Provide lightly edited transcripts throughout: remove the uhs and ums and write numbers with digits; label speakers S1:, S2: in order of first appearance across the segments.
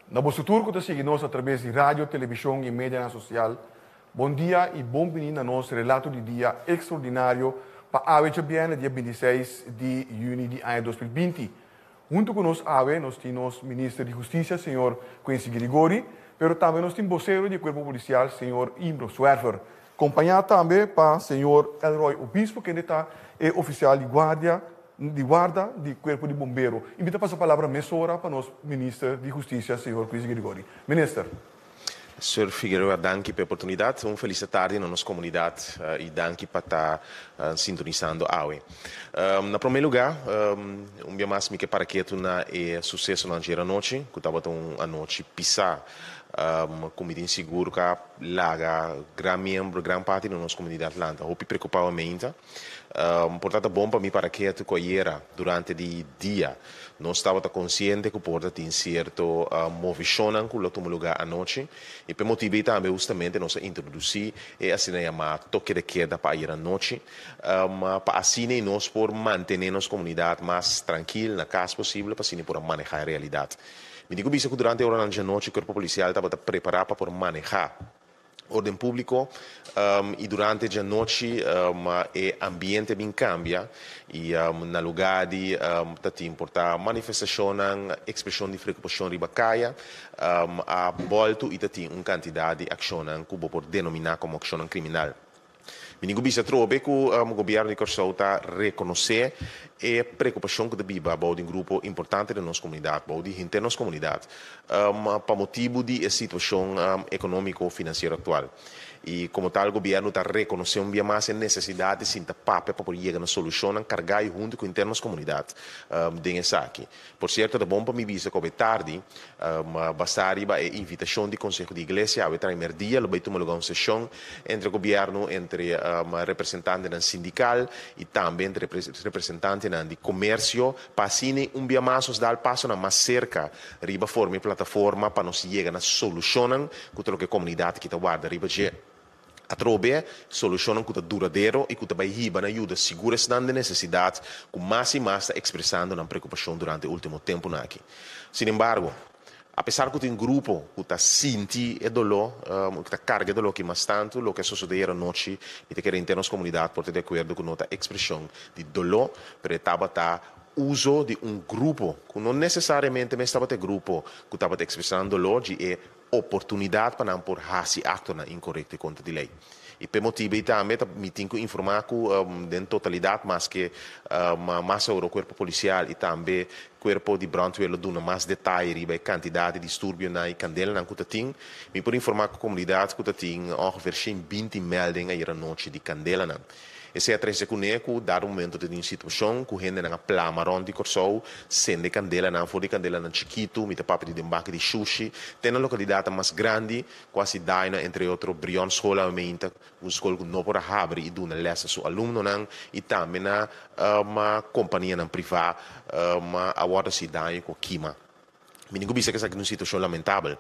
S1: Na boso tur ku ta sigui nos atraves di radio, televishon i medianan sosial, bon dia i bon bini na nos relato di dia ekstraordinario pa awe djabièrnè dia 26 di yüni di aña 2020. Huntu ku nos awe nos tin nos Minister di Hustisia, señor Quincy Girigorie, pero tambe nos tin bosero di e Kuerpo Polisial, señor Imbro Zwerver, kompañá tambe pa señor Elroy Obispo, kende ta e ofisial di guardia di warda di Kuerpo di Bombero. I mi ta pasa palabra mesora pa nos Minister di Hustisia, señor Quincy Girigorie. Minister.
S2: Sir Figueroa, danki pa e oportunidat. Un felis tardi na nos komunidat i danki pa ta sintonisando awe. Na promé lugá, un bia mas mi ke para ketu na e susesonan dje anochi, ku tabata un anochi pisá, ku mi tin sigur ku a laga gran miembro, gran parti di nos komunidat lanta hopi preokupá meinta. Por ta ta bon pa mi para ketu ku ayera durante di dia nos tabata konsiente ku por ta tin sierto movishonnan ku lo tuma lugá anochi i p'e motibu ei tambe hustamente nos a introdusí e asina yamá toke de keda pa ayera anochi pa asina ei nos por mantené nos komunidat mas trankil na kas posibel pa asina por a manehá e realidat. Mi tin ku bisa ku durante e oranan djanochi kuerpo polisial tabata prepará pa por manehá orden públiko i durante djanochi e ambiente bin kambia i na lugá di ta tin por ta manifestashonnan, ekspreshon di preokupashon riba kaya a bòltu i ta tin un kantidat di akshonnan ku bo por denominá komo akshonnan kriminal. Mi tin ku bisa atrobe ku gobièrnu di Kòrsou ta rekonosé e preokupashon ku ta biba bou di un grupo importante den nos komunidat, bou di henter nos komunidat, pa motibu di e situashon ekonómiko finansiero aktual. I komo tal gobièrnu ta rekonosé un bia mas e nesesidat di sinta papia pa por yega na solushonnan kargá i huntu ku henter nos komunidat den esaki. Por sierto ta bon pa mi bisa ku awe tardi, basá riba e invitashon di Konseho di Iglesia, awe trai merdia lo bai tuma lugá un seshon entre gobièrnu, entre representantenan sindikal i tambe entre representantenan di komersio pa asina un bia mas nos dal pasonan mas serka riba forma e plataforma pa nos yega na solushonnan ku ta loke e komunidat aki ta warda riba dje. Atrobe, solushonnan ku ta duradero i ku ta bai hiba na yuda sigur esnan den nesesidat ku mas i mas ta ekspresando nan preokupashon durante e último tempunan aki. Sinembargo, apesar ku tin grupo ku ta sinti e doló, ku ta karga e doló aki mas tantu, loke a sosodé ayera nochi, mi ta kere henter nos komunidat por ta di akuerdo ku no ta ekspreshon di doló, pero e tabata uso di un grupo ku no nesesariamente mes tabata e grupo ku tabata ekspresando doló dji e oportunidat pa nan por hasi aktonan inkorekto i kontra di lei. I p'e motibu ei tambe ta mi tin ku informá ku den totalidat maske mas awor kuerpo polisial i tambe kuerpo di brandweer lo duna mas detaye riba e kantidat di disturbionan i kandelanan ku ta tin. Mi por informá ku komunidat ku ta tin ongeveer 120 melding ayera nochi di kandelanan. Esei a trese kuné ku dado momento ta tin un situashon ku hendenan a plama rònt di Kòrsou, sende kandelanan for di kandelanan chikitu, mi ta papia di den baki di shushi, te na lokalidatnan mas grandi ku a hasi daño na entre otro Brion School awe un skol ku no por a habri i duna lès na su alumnonan i tambe na kompanianan privá a wòrdu hasi daño ku a kima. Mi tin ku bisa ku esaki ta un situashon lamentabel.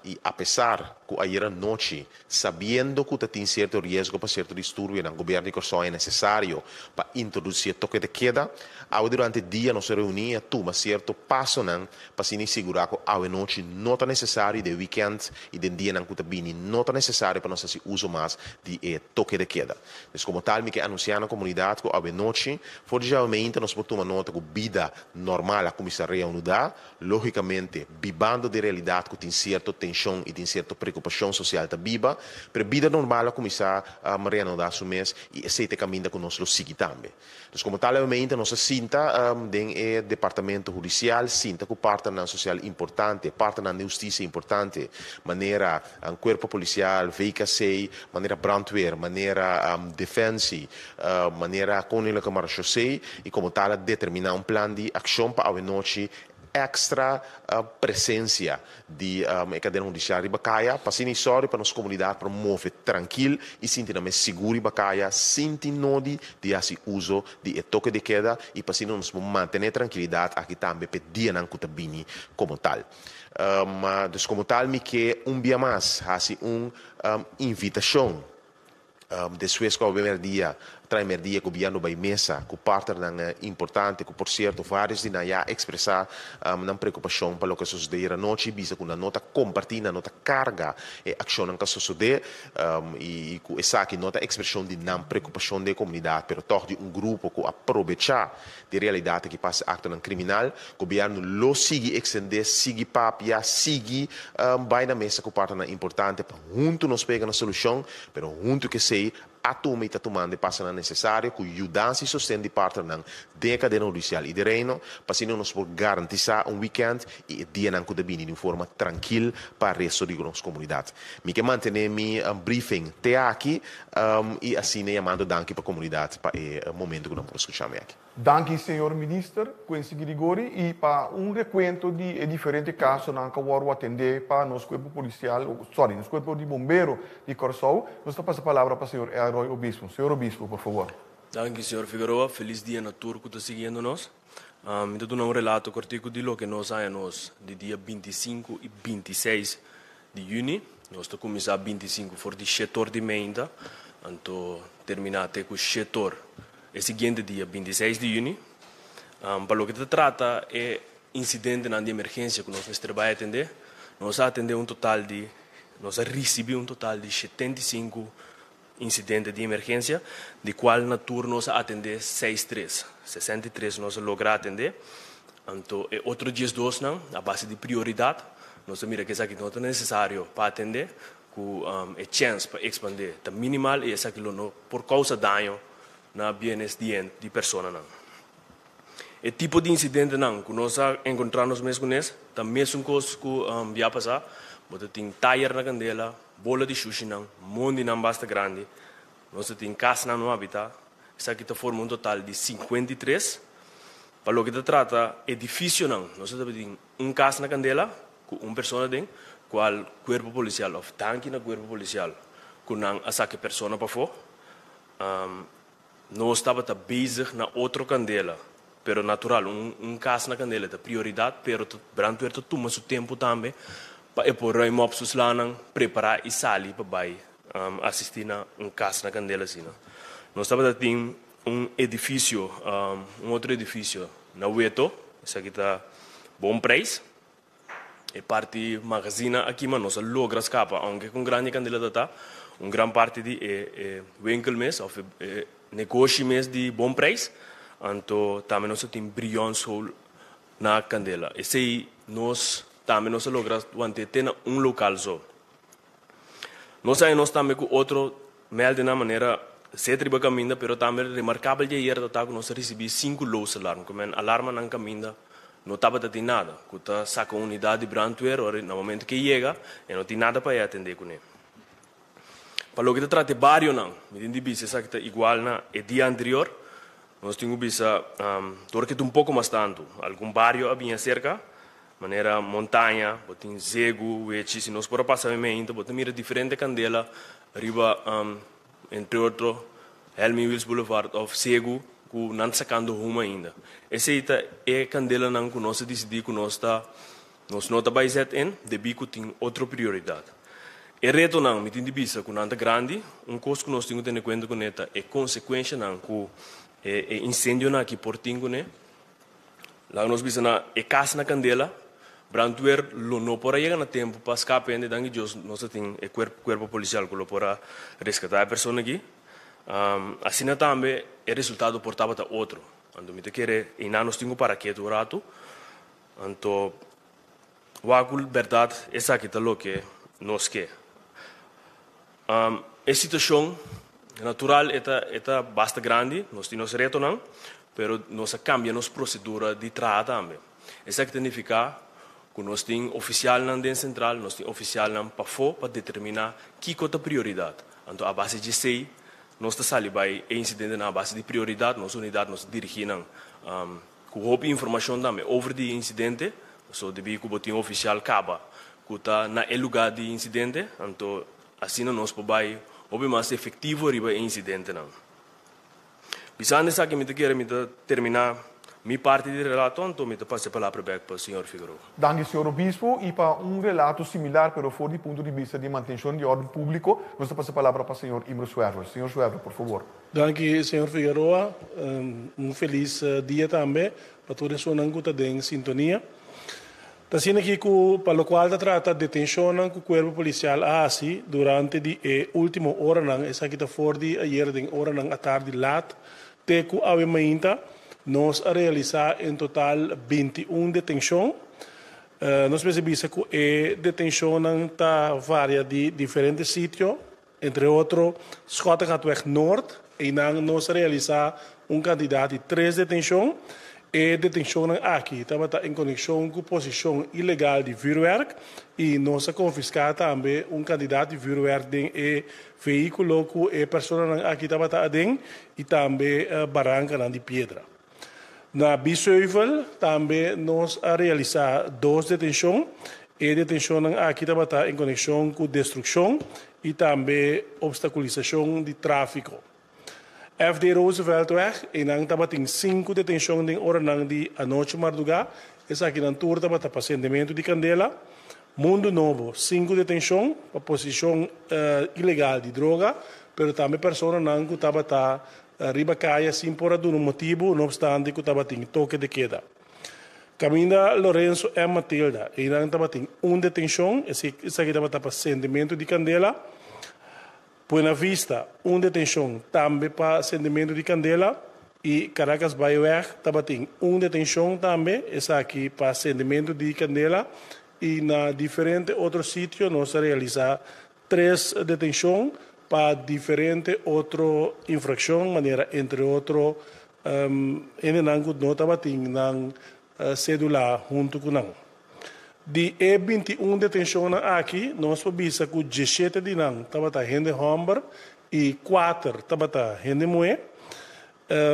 S2: I apesar ku ayera nochi, sabiendo ku ta tin sierto riesgo pa sierto disturbionan, gobièrnu di Kòrsou a haña nesesario pa introdusí e toke de keda. Awe durante dia nos a reuní i a tuma sierto pasonan pa asina i sigurá ku awe nochi no ta nesesario i den wikènt i den dianan ku ta bini no ta nesesario pa nos hasi uso mas di e toke de keda. Dus komo tal mi ke anunsiá na komunidat ku awe nochi, for di djawe meinta nos por tuma nota ku bida normal a kuminsá reanudá, lógikamente bibando den realidat ku tin sierto tenshon i tin sierto preokupashon sosial ta biba, pero bida normal a kuminsá reanudá su mes i esei ta e kaminda ku nos lo sigui tambe. Dus komo tal awe nos a sinta den e departamento hudisial, sinta ku partnernan sosial importante, partnernan den hustisia importante, manera Kuerpo Polisial, VKC, manera Brandweer, manera Defensie, manera Koninklijke Marechaussee i komo tal a determiná un plan di akshon pa awenochi èkstra presensia di e kadena hudisial riba kaya pa asina i sòru pa nos komunidat por move trankil i sinti nan mes sigur riba kaya sin tin nodi di hasi uso di e toke de keda i pa asina nos por mantené e trankilidat aki tambe p'e dianan ku ta bini komo tal. Dus komo tal mi ke un bia mas hasi un invitashon. Despues ku awe merdia. Traimerdia gobierno bay mesa cu partnernan importante cu por cierto varios di nan ya a expresa nan preocupacion pa loke a sosode ayer anochi y bisa cu nan no ta comparti, nan no ta carga e accionnan cu a sosode y cu esaki no ta expresion di nan preocupacion den e comunidad pero toch di un grupo cu a probecha di realidad aki pa haci actonan criminal. Gobierno lo sigui extende, sigui papia, sigui bay na mesa cu partnernan importante pa hunto nos pega na solucion pero hunto cu esey a tuma i ta tumando e pasonan nesesario ku yudansa i sosten di partnernan den e kadena hudisial i di Reino pa asina nos por garantisá un wikènt i e dianan ku ta bini di un forma trankil pa resto di nos komunidat. Mi ke mantené mi briefing te aki i asina yamando danki pa komunidat pa e momento ku nan por skucha mi aki.
S1: Danki señor Minister Quincy Girigori y pa un recuento di e diferente casonan cu a wordo atende pa nos cuerpo policial, sorry, nos cuerpo di bombero di Corsou. Nos ta pasa palabra pa señor Elroy Obispo. Señor Obispo, por favor.
S3: Danki señor Figueroa, felis dia na tur cu ta siguiendo nos. Mi ta duna un relato cortico di loke nos haña nos di dia 25 y 26 di juni. Nos ta cuminsa 25 for di shetor di meinta, anto termina te cu shetor E siguiente dia, 26 di yüni, pa loke ta trata e insidentenan di emergensia ku nos mester bai atendé, nos a atendé un total di, nos a risibí un total di 75 insidente di emergensia, di kual na tur nos a atendé seis tres, 63 nos a logra atendé. Anto e otro diesdosnan, a base di prioridat, nos a mira ku esaki no ta nesesario pa atendé, ku e chèns pa ekspandé ta minimal i esaki lo no por kousa daño na bienes di di personanan. E tipo di insidentenan ku nos a enkontrá nos mes kunes ta mesun kos ku bia pasá, bo ta tin tayer na kandela, bola di shushinan, mondinan basta grandi, nos ta tin kasnan no habitá, esaki ta forma un total di 53. Pa loke ta trata edifisionan, nos ta tin un kas na kandela ku un persona den, kual kuerpo polisial òf danki na kuerpo polisial ku nan a saka e persona pafó. Nos tabata bezig na otro kandela, pero natural un un kas na kandela ta prioridat, pero ta brandweer ta tuma su tempu tambe pa e por ruim op su slanan, prepará i sali pa bai asistí na un kas na kandela asina. Nos tabata tin un edifisio, un otro edifisio na Weto, esaki ta bon prijs. E parti magazina a kima, nos a logra skapa, aunke ku un grandi kandela ta ta, un gran parti di e e winkel mes òf e e negoshi mes di bon prijs, anto tambe nos a tin Brion School na kandela. Esei nos tambe nos a logra want'é te na un lokal so. Nos haña nos tambe ku otro mèldenan manera set riba kaminda, pero tambe remarkabel di ayer ta ta ku nos a risibí sinku loos alarm, ku men alarmanan kaminda no tabata tin nada, ku ta saka un unidat di brandweer ora na momento ku e yega e no tin nada pa e atendé kuné. Pa loke ta trata e barionan, mi tin di bisa esaki ta igual na e dia anterior, nos tin ku bisa dor ke ta un poko mas tantu, algun bario a bini aserka, Manera montaña, bo tin zegu, wechi, si nos por a pasa meme ainda, bo ta mira diferente candela riba, entre otro, Helmin Wiels Boulevard of Zegu cu nan ta sacando huma ainda. Esey ta e candelanan cu nos a dicidi cu nos ta, nos no ta bay zet in, debi cu tin otro prioridad. E retonan, mi tin di bisa cu nan ta grandi, un cos cu nos tin cu tene cuenta cune ta e consecuencianan cu e incendionan aki por tin cune. Laga nos bisa na e kas na kandela, brandweer lo no por a yega na tempu pa skape hende, danki Dios nos ta tin e kuerpo polisial ku lo por a reskatá e persona aki. Asina tambe e resultado por tabata otro. Anto mi ta kere einan nos tin ku para ketu un ratu. Anto wak ku bèrdat esaki ta loke nos ke. E situashon natural e ta e ta basta grandi, nos tin nos retonan, pero nos a kambia nos prosedura di traha tambe. Esaki ta nifiká ku nos tin ofisialnan den sentral, nos tin ofisialnan pafó pa determiná kiko ta prioridat. Anto a base djesei nos ta sali bai e insidentenan a base di prioridat, nos unidat nos ta dirigí nan ku hopi informashon tambe over di e insidente, pasobra debí ku bo tin ofisial kaba ku ta na e lugá di insidente, anto asina nos por bai hopi mas efektivo riba e insidentenan. Bisando esaki mi ta kere mi ta terminá Mi parti di relato anto mi ta pasa e palabra bek pa señor Figueroa.
S1: Danki señor Obispo y pa un relato similar pero for di punto di bista di mantencion di orden publico nos ta pasa e palabra pa señor Imro Zwerver. Señor Zwerver por favor.
S4: Danki señor Figueroa. Un feliz dia tambe pa tur esunnan cu ta den sintonia. Ta asina aki cu pa locual ta trata detencionnan cu Cuerpo Policial a haci durante di e ultimo oranan, esaki ta for di ayer den oranan atardi laat Te ku awe mainta nos a realisá en total 21 detenshon. Nos mester bisa ku e detenshonnan ta varia di diferente sitio, entre otro Schottegatweg Noord, einan nos a realisá un kantidat di tres detenshon. E detenshonnan aki tabata en konekshon ku posishon ilegal di vürwèrk i nos a konfiská tambe un kantidat di vürwèrk den e Vehíkulo ku e personanan aki tabata aden i tambe barankanan di piedra. Na Biesheuvel tambe nos a realisá dos detenshon. E detenshonnan aki tabata en konekshon ku destrukshon i tambe opstakulisashon di tráfiko. FD Rooseveltweg, einan tabatin sinku detenshon den oranan di anochi mardugá. Esakinan tur tabata pa sendementu di kandela. Mundu Nobo, sinku detenshon pa posishon ilegal di droga, pero tambe personanan ku tabata riba kaya sin por a duna un motibu, no opstante ku tabatin toke de keda. Kaminda Lorenzo M. Matilda, einan tabatin un detenshon, esaki tabata pa sendementu di kandela. Buena Vista, un detenshon tambe pa sendementu di kandela i Caracas Baaiweg tabatin un detenshon tambe, esaki pa sendementu di kandela i na diferente otro sitio nos a realisá tres detenshon pa diferente otro infrakshon manera entre otro hendenan ku no tabatin nan Cédula huntu ku nan. Di e 21 detenshonnan aki nos por bisa ku 17 di nan tabata hende hòmber i kuater tabata hende muhé.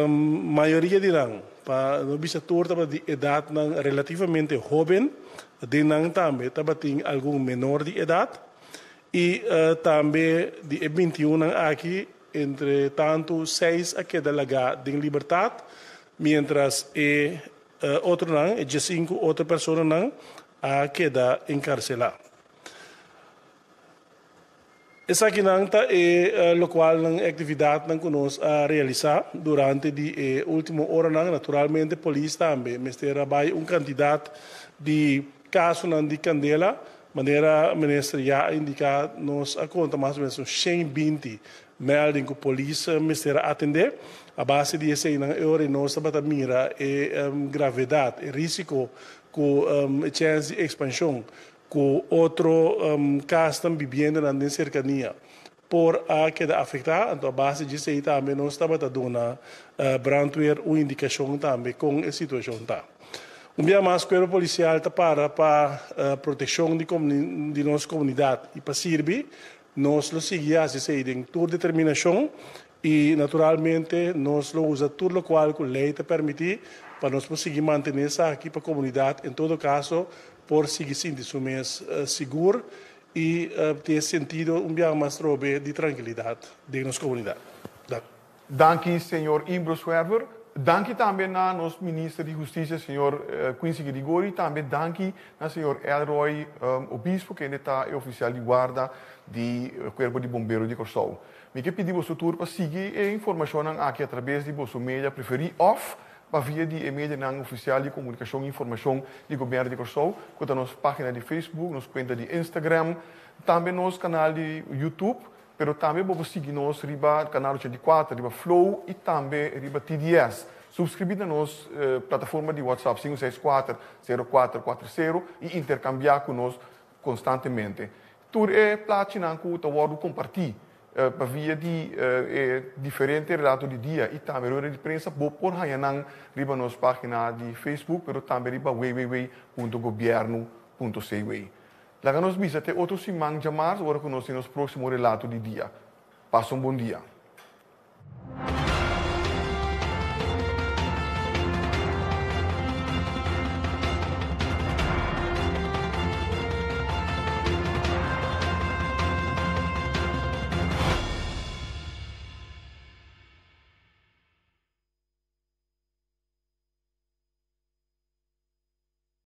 S4: Mayoria di nan, pa no bisa tur, tabata di edatnan relativamente hóben. Den nan tambe tabatin algun menor di edat. I tambe di e 21 nan aki, entre tantu seis a keda lagá den libertat. Mientras e otronan, e 15 otro personanan a keda enkarselá. Esakinan ta e lokualnan, e aktividatnan ku nos a realisá durante di e último oranan. Naturalmente polis tambe mester a bai un kantidat di kasonan di kandela. Manera minister ya a indiká nos a konta mas o ménos un 120 Melding ku polis mester a atendé. A base di eseinan e ora nos tabata mira e gravedat, e risiko ku e chèns di ekspanshon ku otro kasnan, bibiendanan den serkania por a keda afektá. Anto a base di esei tambe nos tabata duna brandweer un indikashon tambe kon e situashon ta. Un bia mas Kuerpo Polisial ta para pa protekshon di nos komunidat i pa sirbi Nos lo sigui hasi esei den tur determinashon i naturalmente nos lo usa tur lokual ku lei ta permití pa nos por sigui mantené esaki pa komunidat en todo kaso por sigui sinti su mes sigur i tin e sentido un biaha mas trobe di trankilidat den nos komunidat. Danki.
S1: Danki señor Imbro Zwerver. Danki tambe na nos Minister di Husticia señor Quincy Girigorie. Tambe danki na señor Elroy Obispo kende ta e oficial di guarda di Cuerpo di Bombero di Corsou. Mi ke pidi boso tur pa sigui e informacionnan aki atrabes di boso media preferi of pa via di e medianan oficial di comunicacion y informacion di Gobierno di Corsou cu ta nos pagina di Facebook, nos cuenta di Instagram, tambe nos canal di YouTube. Pero tambe bo por sigui nos riba Canal 84, riba Flow y tambe riba TDS. Subscribi na nos plataforma di WhatsApp 564 0440 y intercambia cu nos constantemente. Tur e plachinan cu ta wordo comparti pa via di e diferente relato di dia y tambe rueda di prensa bo por haya nan riba nos pagina di Facebook pero tambe riba www.gobierno.cw. Laga nos bisa te otro siman djamars ora ku nos tin nos próksimo relato di dia. Pasa un bon dia.